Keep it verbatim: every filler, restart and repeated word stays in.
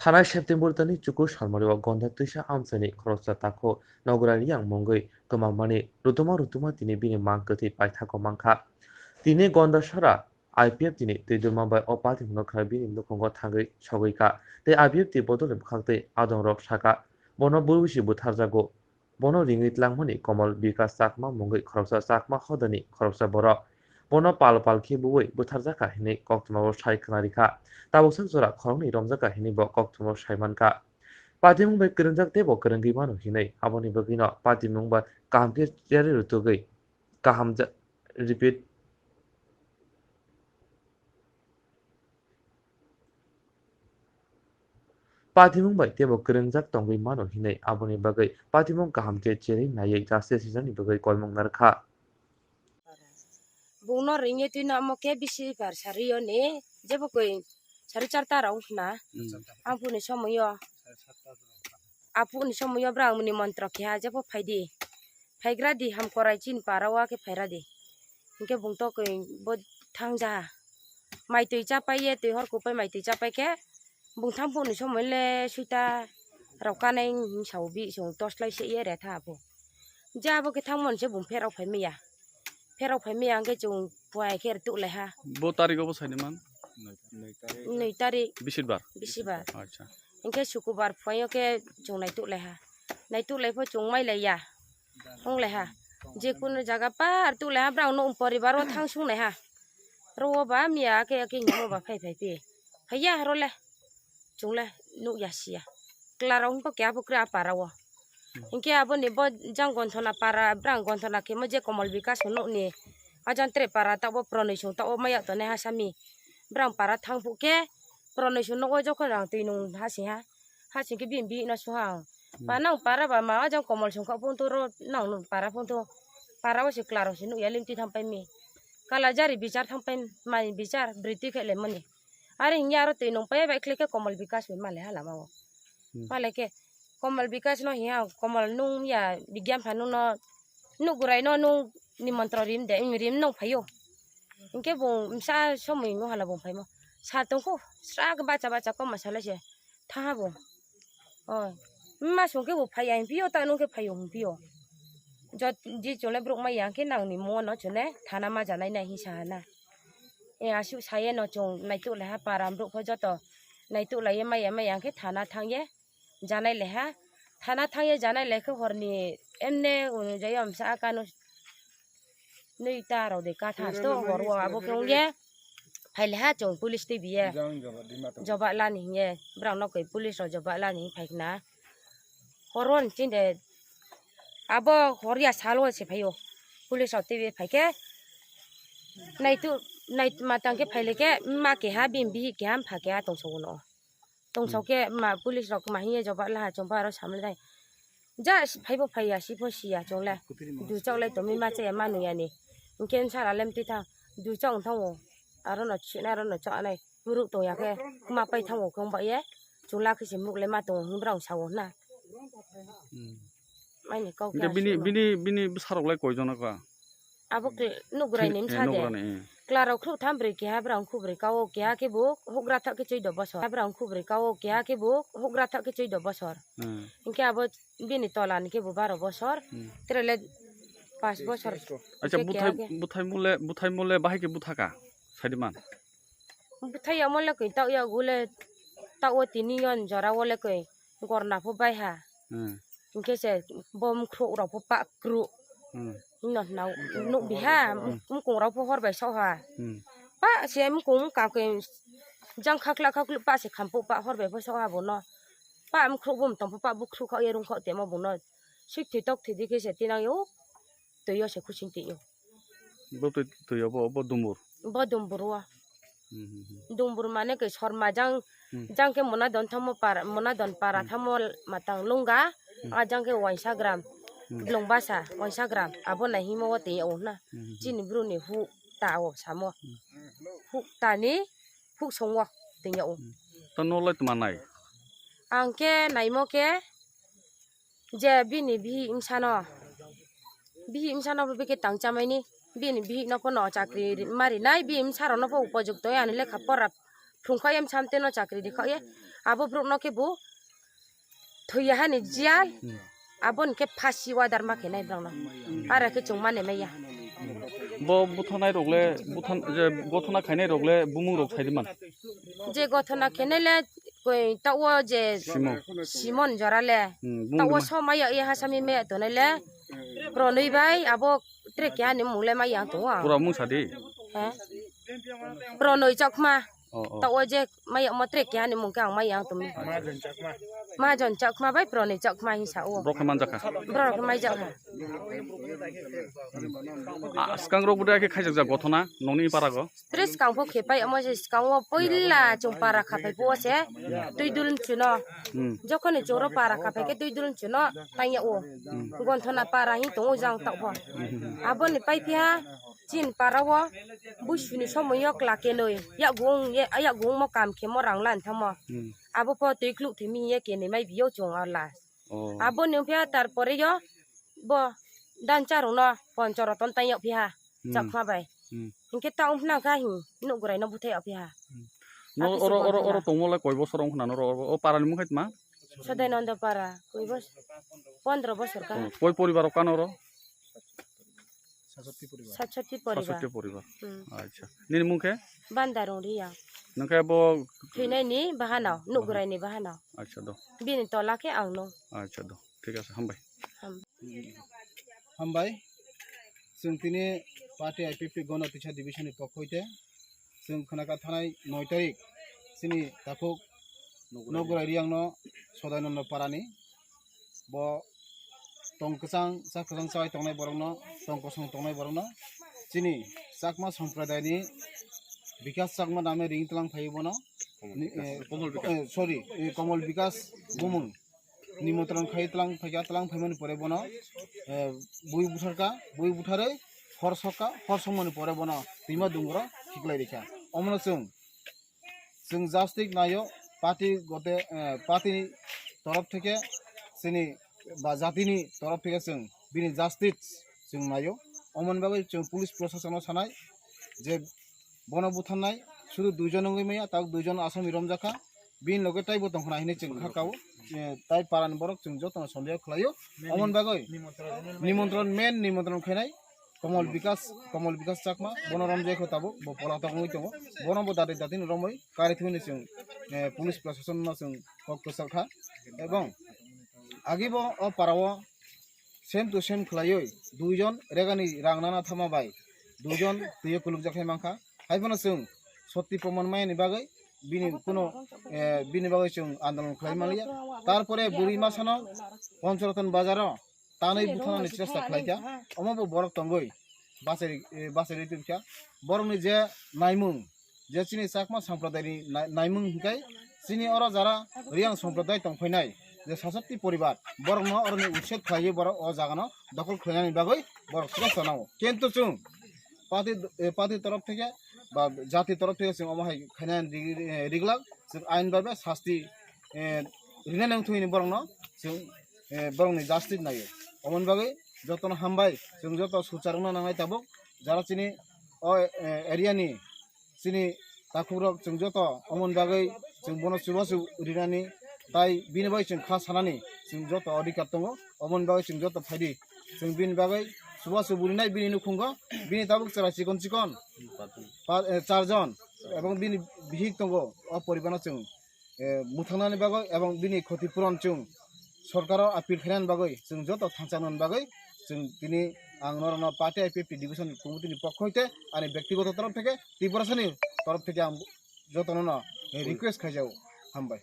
Thanai September tani chuku salmari o Gonda twisa amchaini khoroksa takhu Nograi Riyang mungwi kwmamani rutuma rutuma tini bini mang kwthwi paithakgo mankha. Tini Gonda sara I P F tini twi duma bai o party hwnwi kha bini nukhungo thangwi sogwi kha tei I P F ni bodol ni bwkhak tei adongrok sakha bono bwrwi si butharjago. Bono ringwi tlangmani Komol Bikas Chakma mungwi khoroksa Chakma hodani khoroksa borok. Bono pal pal khe buwi butharjakha hinwi koktwmao sai khwnarikha. Tabuksak jora khoroknwi romjakha hinwi bo koktwmao sai mankha. Patimung bai kwrwngjak tei bo kwrwngwi mano hinwi aboni bagwino patimung bai kaham khe cherwi rwtugwi kaham ja-, repeat. Patimung bai teibo kwrwngjak tongwi mano hinwi aboni bagwi patimung kaham khe cherwi naiwi justice swijani bagwi koimung narwkha. Bungno ringye twino omo khe bisi bar sari oni jebo koi sari charta rok wngkhna. Hmm. Aphuni somoyo, aphuni somoyo bwrang muni montro khe ha jebo phaidi. Phaigra di ham korai chini para o khe phaira di. Hinkhe bung tokoi bo thangja. Mai twi chapai ye, twi hor kupai mai twi chapai khe bung thang phuni somoi le suita rok kanai sao bi song torch light se ye re tha bo. Ja bo khe thang mon se bung pherok phai maya. Pherok phai maya hinkhe chung puai khe tuk lai ha. Bo tarik obo saini man? Nui tarik. Bisibar? Bisibar. Acha. Hinkhe sukubar phuaio khe chung naituk lai ha. Naituk lai pho chung mai lai ya. Wng lai ha. Je kunu jaga par tuk lai ha, brang no poribar o thang sung lai ha. Ro o ba miya ake ake himo ba phai phai phi. Phai ya ro le. Chung le nuk ya si ya. Kla rok wng pho kya pho kra para o. Hinkhe aboni bo jang Gonthona para, brang Gonthona khe mo je Komol Bikas nokni ajang tere para tabo Pranoi song tabo maya tonne ha sami. Brang para thang phu khe Pranoi song nogo jokhon rang twi nung ha sing ha. Ha sing khe bini bihik no sung ha ang. Hmm. Ba nang para ba ma ajang Komol song kha phung to ro nang nung para phung to. Para o se kla rok se nuk ya lim twi thang pai mi. Kala jari bichar thang pai mani bichar bwrwi twi khe le mani. Are hinya aro twi nung pai bai khle khe Komol Bikas bai male ha lama o. Hmm. Male khe Komol Bikas no hiya Komol nung ya Bigyan pha nung no nuk gurai no nung nimantron rim de, rim nung phaio. Hinkhe bung msa somoi no hala bung phaimo. Sa tongkho sra khe bacha bacha kok ma salai se tha ha bung. Oi. Mma song khe bo phai ya hwnphio, ta nung khe phai ya hwnphio. Jot-, ji chole borok ma ya khe nang ni mo no chole thana ma janai nai hinwi sa ha na. E aswk sa ye no chwng naituk lai ha para borok pho joto naituk lai ye ma ya ma ya khe thana thang ye janai lai ha. Thana thang ye janai lai khe hor ni emne unujai o msa kanu. Nui ta rok de ka tha sto hor o abo khe wng ye. Phai le ha chwng police twi biye. Jang joba di ma tong. Joba lani hiye. Brang no koi police rok joba lani phai khna. Hor o chin de abo hor ya salo se phai o. Police rok twi biye phai khe. Nai tu, nai ma tang khe phai le khe ma keha bini bihik keha mpha keha tong so no. Tong sok khe ma police rok ma hiye joba laha chwng bo aro samle dai. Ja phai bo phai ya, si pho si ya chwng le. Du chok lai tongwi ma cha ya ma nung ya ni. Hinkhe sara lem twi thang. Du chok wng thang o. Aro no china aro no chok anai. Muruk tong ya khe ma pai thang o khe wng ba ye. Chwng la khe se muruk le ma tong o hwn brang sa o hwna. Hmm. Maini kok. Hinkhe bini, bini, bini bwsarok lai koi jona ka? Abo kl-, nugurai ni msa de. Nugurai ni, eh. Klarok khrup tham brwi keha, brang khubri kao keha khe bo hugra thak khe chwi do bosor. Brang khubri kao keha khe bo hugra thak khe chwi do bosor. Hmm. Hinkhe abo bini tola ni khe bo baro bosor. Hmm. Tere le pas bosor. Acha, hinkhe buthai, keha khe buthai mole, buthai mole bahai khe butha ka? Sadi man. Buthai ya mole koi tao ya gule tao tini yon jora wole koi. Gorna pho bai ha. Hmm. Hinkhe se bo mukhrok rok pho pa kru. Hmm. Ino hwnna nuk biha, hmm, mukung rok pho hor bai sok ha. Hmm. Pa se mukung wngka khe jang khakla khaklu pa se khampu pa hor bai pho sok ha bono. Pa mukhrok bo mtong pho pa bukhrok kha ye rung kha temo bono. Sik thwi tok thwi di khe se tinang yo. Twi yo se khuching twi yo. Bo twi, twi yo bo, bo dumbur. Bo dumbur o. Hmm, hmm, hmm. Dumbur mane khe Sorma jang, hmm, jang khe mona don thamo para, mona don para, hmm, thamo matang lungga, hmm, a jang khe waisa gram, hmm, blong basa waisa gram, abo nai himo o tei o hwna. Hmm, hmm, hmm. Chini bru ni hu ta o samo. Hmm. Hu ta ni hu song o tei o. Hmm. To no lai tma nai? Ang khe naimo khe je bini bihik wngsa no, bihik wngsa no bo bikhe tang chamani, bini bihik no phano chakri ri-, ma rinai, bini wngsa rok no pho upojukto ani lekha pora phrwngkha ye, bwsa mtwi no chakri rikha ye, Abo borok no khe bo thwiya hani jiyal. Hmm. Abo ni khe phasi order ma khe nai borok no. Para khe chwng mani maya. Bo buthanai rok le, buthan-, je gothona khainai rok le bumung rok sai di man. Je gothona khenai le koi ta o je Simon. Simon jora le. Hmm, bumung ta o rok ma. So maya e hasami maya tonai le. Pronoi bai abo tre khe ani mung le maya tong o. Pura mung sa di. He? Pronoi Chakma. Oh, oh. Ta o je maya mo tre khe ani mung khe ang maya tong. Mahajon Chakma. Mahajon Chakma bai Pronoi Chakma hin sa o. Borok khe manjak kha. Borok khe maijak kha. Ah, skang rok budai khe khaijak jak gothona nongni para go. Tres kang pho khe pai omo je skang o poila chwng para kha pai phuo se twi dul chuno. Hmm. Jokhoni chwng ro para kha pai khe twi dul chuno tang ya o. Hmm. Gothona para hin tong o jang tak pho. Hmm. Aboni pai phiya chin para o buisuni somoi o kla kenoi yagung ye, yagung mo kam khe mo rang lan thamo. Hmm. Abo pho twi khluk thimi ye kenoi mai biyo chwng arla. Oh. Aboni phiya tar pore yo bo dan charwng no Ponchoroton tang yok phiya. Hmm. Chakma bai. Hmm. Hinkhe ta wng phna kha hin nukgwrai no bwthai aphi ha. Hmm. No, oro, oro, oro tongmo le koi bosor wng khna no oro, o para ni mung khai tma? Sodainondo para, koi bos-, pondro bosor kha. Oh, koi poribar rok kano oro? Satsatti poribar. Satsatti poribar. Hmm. Acha. Nini mung khe? Bandarung Riya. Nang khe bo thwinai ni bahano, nukgwrai ni bahano. Acha do. Bini tola khe ang no. Acha do. Thik ase, hambai. Ham- Hambai, chwng tini party I P F T Gono Tisa Division ni pokho hoite chwng khwnaka thanai noi tarik chini takhuk Nograi Riyang no Sodainondo Parani bo tong kwchang, cha kwchang chai tongnai borok no, tong kosong tongnai borok no chini Chakma Sampradayani Bikas Chakma name ring tlang phai bono. Komol Ni, Bikas. Eh, Komol Bikas. Eh, sorry, eh, Komol Bikas Bumung. Nimontron khai tlang phaikha, tlang phaimani pore bono, eh, bui butharkha, bui butharwi hor sokha, hor sokmani pore bono twima dungro khiklai rikha. Omono chwng, chwng justice naio, party gote, eh, party ni torof theke chini ba jatini torof theke chwng bini justice chwng naio. Omoni bagwi chwng police prosasono sanai je bono butharnai sudu duijon wngwi maya, tabuk duijon asami romjakha. Bini loge taibo tongkhna hinwi chwng kha kao, eh, tai parani borok chwng jotono sondeho khlaio. Omoni bagwi nimontron, main nimontron khainai Komol Bikas, Komol Bikas Chakma, bono romjai kho tabuk, bo pola tongwi tongo. Bono bo dati dati ni romwi kari thwini chwng, eh, police prosason no chwng kok kwchak kha. Ebong agibo o parao same to same khlaiwi duijon regani rang nana thama bai duijon twiwi kulukjak hai mankha. Haiphano chwng sotti proman mayani bagwi bini kuno, eh, bini bagwi chwng andolon khlai manliya. Tarpore bwrwi masano Ponchoroton bazaro tanwi buthanani chesta khlaikha. Omo bo borok tongwi bachari, eh, bachari tongkha. Borokni je naimung, je chini Chakma Sampradayani nai-, naimung hinkhai chini oro jara Riyang Sampraday tongphainai je sasatti poribar, borokno oroni uched khlaiwi borok o jagano dokhol khlainani bagwi borok chesta nango. Kintu chwng party, eh, party torof theke ba jati torof theke chwng omo hai khainani rig-, eh, riglak, chwng ain babe sasti, eh, rinani wngthok hini borokno chwng, eh, borokni justice naio. Omoni bagwi jotono hambai, chwng joto suchar wngna nangnai tabuk, jara chini o, eh, area ni chini takhukrok chwng joto omoni bagwi chwng bono chubachu rinani tai bini bai chwng kha sanani chwng joto adhikar tongo. Omoni bagwi chwng joto phaidi, chwng bini bagwi chubachu bo rinai bini nukhungo, bini tabuk chwrai chikon chikon pa-, eh, charjon ebong bini bihik tongo, o poribarno chwng eh, mwthangnani bagwi ebong bini khoti puron chwng sorkaro appeal khainani bagwi chwng joto thansa nani bagwi chwng tini ang norokno party I P F T division committee ni pokho hoite ani bektigoto torof theke Tiprasani torof theke ang jotono no, eh, request khaijago. Hambai.